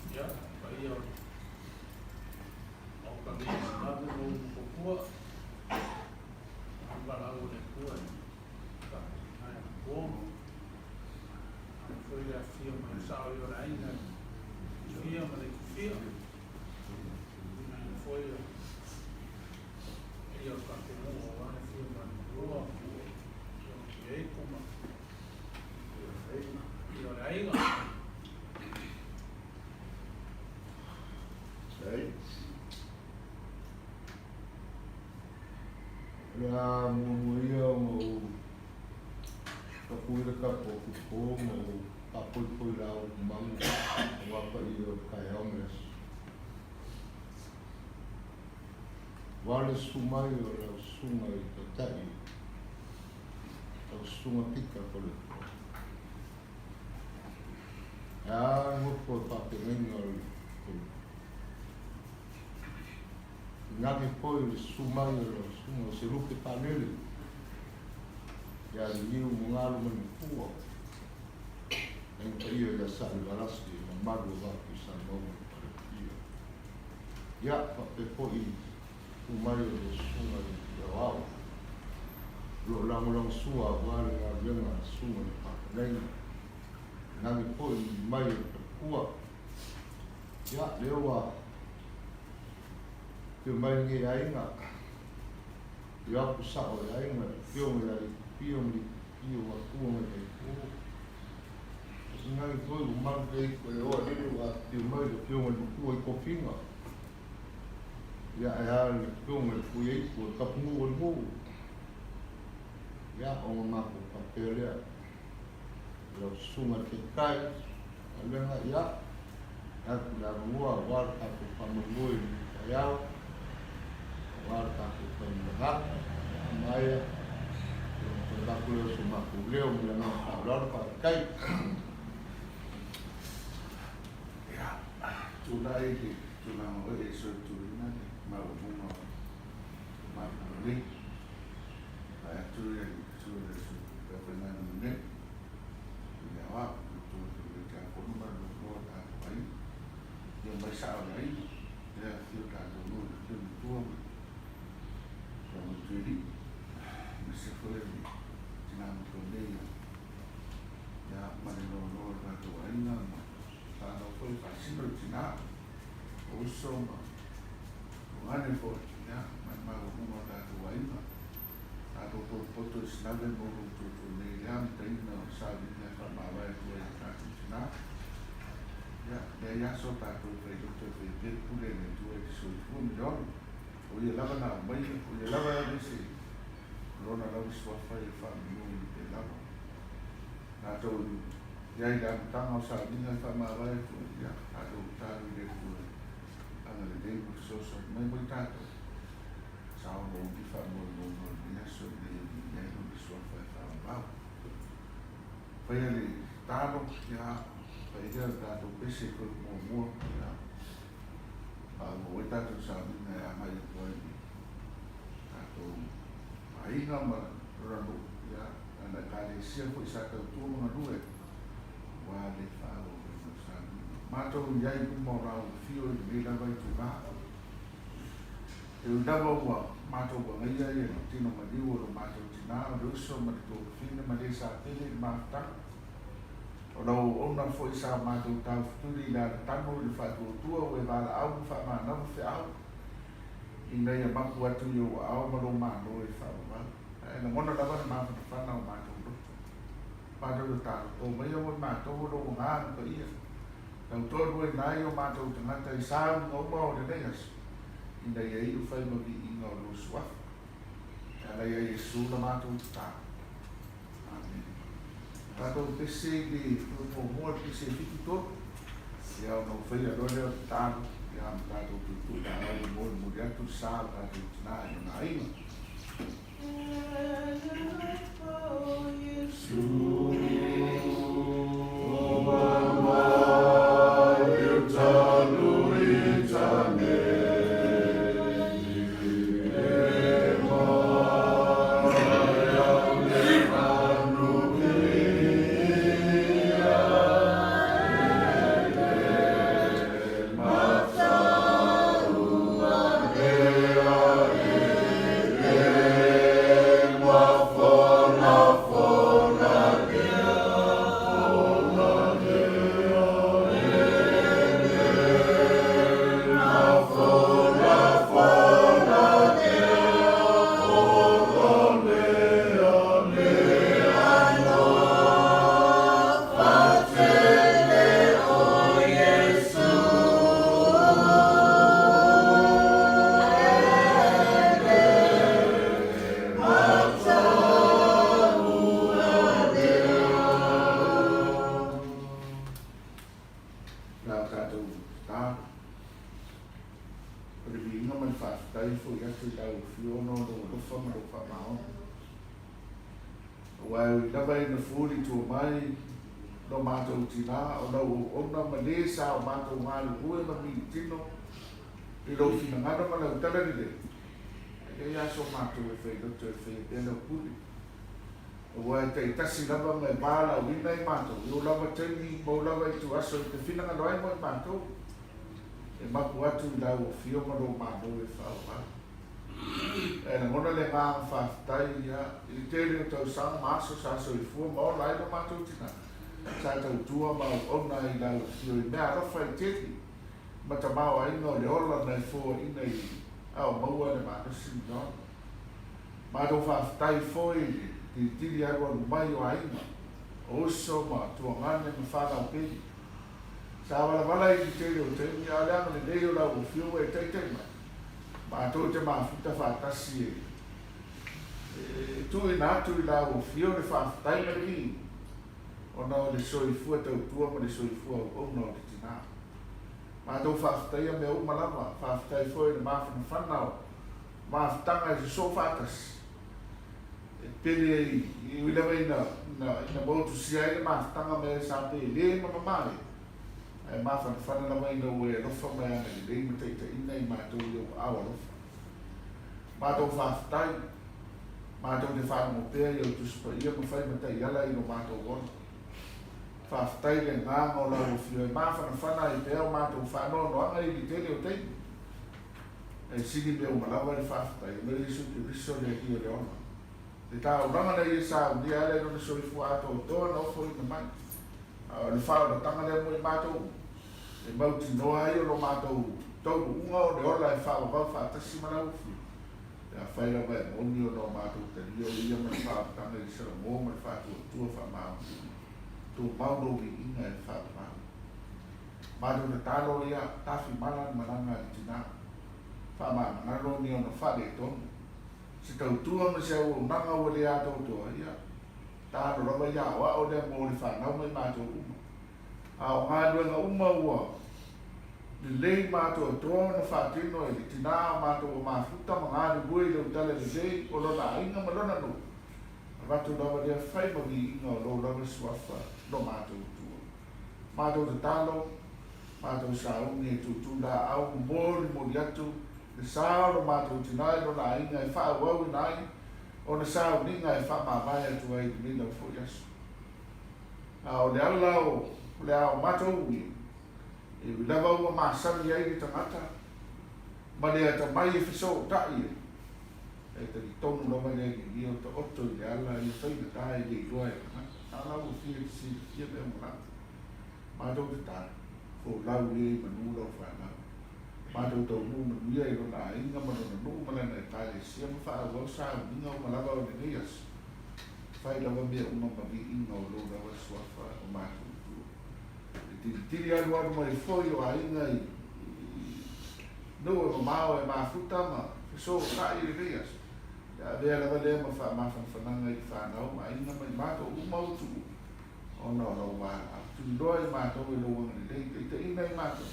Ia, paia o le Maota nei e mamalu ma ou tupua, le valaau a le Atua e faapena i ana po. Ae foi le afifio mai o sao i o le aiga i Tufia ma le Tufia. Ae foi o paia o le tatou nuu aua le afio mai o le Matua, afio mai Eiku ma paia o le aiga. O le a muamua ia ona ou faatuina tapu o po ma ou faapoipoi laau manu aua paia o le taeao ma le aso. Aua le susu mai o lau susuga i Taitai, lau susuga Pita Toleafoa. E a le nofo e faafeagaiga o le Inage foi o le susu mai o lau susuga o Selupe Palele ia Liliu Mugalu ma le Matua, Aiga Paia ia Salevalasi e mamalu o Vatu i Samoa ma le Faletia. Ia, faapea foi susu mai o le susuga i le Aoao o lo o lagolagosua aua le galuega a le susuga i le Faafeagaiga. Inage foi mai o le Faletua. Ia, lea ua Afio mai lenei aiga, afio atu sao o le aiga, le afioga ia Leitupio ma Leitupio Atua ma Leitaipu. Inani foi ua malu lei koe oa lele ua afifio mai le afioga i le matua i Tofiga. Ia ae a le afioga i le Fuiaitu o le tapunuu o le nuu. Ia ona matou faapea lea, lau susuga i le Taitai, galuega ia, atu le avanoa aua le tatou faamoemoe i lenei taeao, aua le tatou faimalaga, a maea, ona toe avatu lea o so matou leo ma le agaga faaaloalo, faafetai. Ia, tulai le tulaga o e solitulina le maualuga o le mafuga nei. Vaai atu le sui o le Ia wa, tu tu le kia kono ma lo lo ta ai. Ia mai sa o ai. Ia fio ta lo lo le fio ni tua ma. Sa mo tiri. Me se foi ni tina mo to nei. Ia ma le lo lo ta to ai na ma. Sa no foi fa sino tina. O uso ma. O ane foi. Ia mai ma o ma ta to ai na. Tatou potopoto i sinave mo lo outou nei lea mataina o sailiga e faamavae atu ai i tatou tina. Ia, leai aso tatou e failoto e fai pea le pule a le Atua i le soifua ma le ola. O ia lava na aumaia, o ia lava e aveese i lona lau suafa ia faamanu i pea lava. Tatou i ai i le amataga o sailiga e faamavae atu ai, ia, tatou tatalo i le Atua e agalelei ma fesoasoani mai mo i tatou. Sa ono uli faamoemoe o lenei aso ina ia viia ai lona suafa e faavavau. Faia le talo, ia, fai lea o le tatou pese e toe muamua, ia, faaauau ai tatou sauniga e agai atu ai i tatou aiga ma lona nuu, ia, lana Ekalesia foi sa tautua ma galue aua le faaauauina o sauniga. Matou i ai i luma o lau afio i lenei lava itula. E ui lava ua matou agaia ia le tino maliu o lo matou tina, o le uso ma le tuafafine ma le sa tele i le mafutaga. O lau auauna foi sa matou taufetuli i le alatago i le faatuatua ua e valaau ma faamanava feau ina ia mapu atu i ou aao ma lou Malo e faavavau. Ae lagona lava le mafanafana o matou loto. Matou tatalo, to maia mo i matou o lou Agaga Paia, tautoaluaina ai o matou tagata i saunoaga uma o lenei aso, ina ia iu fai ma viiga o lou Suafa. E ala ia Iesu la matou tatalo. Amene. Tatou pese i le muamua le pese e 73, ia ona ou faia loa lea o le tatalo, ia ma tatou tuutuu laau e molimoli atu le sa o tatou tinā i lona aiga. La tatou tatalo. O le viiga ma le faafetai foi atu i lau Afioga ona o lou alofa ma lou faamaoni. Aua e ui lava ina fuli tua mai lo matou tinā, o lau auauna ma le sa o matou galulue ma militino i lou finagalo ma lau tala lelei, e leai lava so matou e fai loto e faia pea lau pule. Aua e taitasi lava ma e valaauina i matou i o lava taimi ma o lava ituaso e te finagalo ai mo i matou, e mapu atu i lau afio ma lou Malo e faaauau. E lagona le agaga faafetai ia i le tele o tausaga ma aso sa soifua ma ola ai lo matou tinā, sa tautua ma auauna ai i lau afio i mea alofa i tele ma tamaoaiga o le ola na e foaiina i ao maua le malosi ma le ola. Matou faafetai foi i le tilitili alualu mai o aiga, o uso ma tuagane ma fanau pele. Sa valavala i le tele o taimi, a o le agalelei o lau afioga e taitai mai, matou te mafuta faatasi e tuuina atu i lau afio le faafetai ma le viiga, ona o le soifua tautua ma le soifua auauna o le tinā. Matou faafetaia mea uma lava, faafetai foi i le mafanafana o mafutaga e sosoo faatasi, e pele ai, e ui lava ina, ina, ina motusia ai le mafutaga ma e sa pele ma mama ai, ae mafanafana lava ina ua e alofa ma e agalelei ma taitaiina i matou i ou aao alofa. Matou faafetai, matou te faalogo pea i au Tusi Paia ma fai ma taiala i lo matou ola. Faafetai i le agaga o lau Afio e mafanafana ai pea o matou faanoanoaga i le tele o taimi. E sili mea uma lava le faafetai mai Iesu Keriso le Alii o le ola. Le taulaga na ia saunia ala i lona soifua atoatoa na ofoina mai. A o le faaolataga lea mo i matou uma, e mautinoa ai o lo matou taunuuga o le ola e faavavau faatasi ma lau Afioga, pe afai lava e moni ona o matou talia o ia ma le faaolataga i le Salamo ma le faatuatua faamaonia. Tumau lou viiga e faavavau. Matou tatalo ia tafi mala le malaga a le tina. Faamagalo ni ona faaletonu. Se tautua ma se auaunaga ua le atoatoa, ia, talo lava ia aoao lea mo le fanau ma i matou uma. A o galuega uma ua lelei ma atoatoa ona faatino e le tina a matou o mafuta ma galulue i lau tala lelei o lona aiga ma lona nuu, avatu lava lea fai ma viiga o lou lava suafa lo matou tua. Matou tatalo, matou sauni e tutu laau molimoli atu le sa o lo matou tina i lona aiga e faaauauina ai ona sauniga e faamavae atu ai i lenei lava foi aso. A o le ala o le ao matou ui, e ui lava ua masani ai le tagata ma le atamai e fesootai ai, e talitonu lava le Alii o taoto i le ala ia faigata e le iloa e tagata. A lau Afioga i te silafia mea uma lava. Matou tatalo, folau ia i manu lau fanau. Matou taunuu manuia i lona aiga ma lona nuu ma lana Ekalesia ma faaauau sauniga uma lava o lenei aso. Fai lava mea uma ma viiga o lou lava suafa o matou Atua. Le tilitili alualu mai foi o aiga i nuu e mamao e mafuta ma fesootai i lenei aso, ia avea lava lea ma faamafanafanaga i le fanau ma aiga ma i matou uma utuua, ona o lau valaau. Tuliloa i matou e lou agalelei, taitaiina i matou,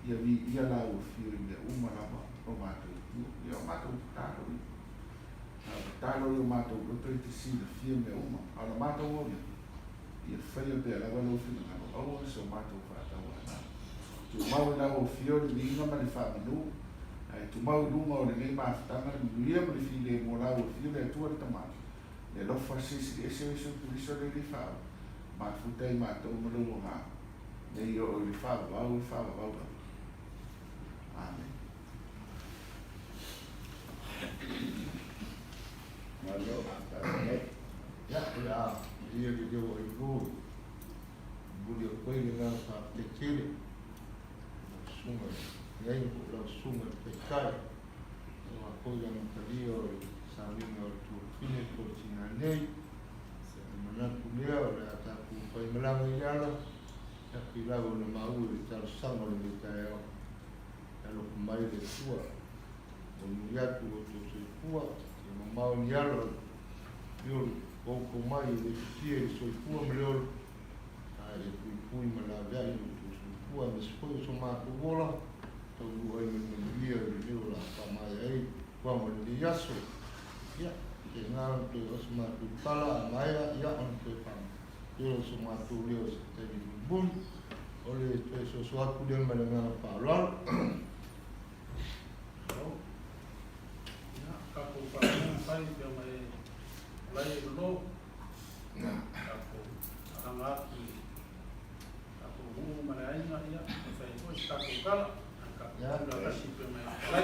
ia viia lau afio i mea uma lava o matou Atua. Ia o matou tatalo ia. Na o tatalo i o matou loto e te silafia mea uma, a o la matou auliga, ia faia pea lava lou finagalo, aua so matou faatauanau. Tumau i lau afio le viiga ma le faamanu, ae tumau i luga o lenei mafutaga le manuia ma le filemu o lau afio le Atua le Tama, le alofa Silisili Ese o Iesu Keriso le Alii Faaola, mafuta i matou ma lou agaga, nei oo i le faavavau e faavavau lava. Amene. Malo, faafetai. Ia, o le a ia le leo o i momoli atu ai le agaga faafetai tele i lau susuga i le feagaiga po o lau susuga i le Taitai aua foi le amatalia o le sauniga o le tuafafine po o le tina nei. Ia, ona manatu lea o le a tatou faimalaga i le ala, ia pei lava ona maua i le talosaga o lenei taeao. Ia alofa mai le Atua, momoli atu lo outou soifua, ia mamao ni ala o le outou mai e le fiafia i le soifua ma le ola, a ia puipui ma laveai lo outou soifua, aemaise foi o so matou ola, taunuu ai ma le manuia i le mea o le a faamaea ai tulaga o lenei aso. Ia, faapena ona toe o se matou tala a maea, ia ona toe faapea o so matou leo i se taimi mulimuli. O le toe soso atu lea ma le agaga faaaloalo. Ia, tatou faalogo fai pea mai lai e lolo. Tatou alaga atu i tatou nuu ma le aiga, ia, e fai ai foi se tatou tala. Ae tatou tulatasi pea mai lai.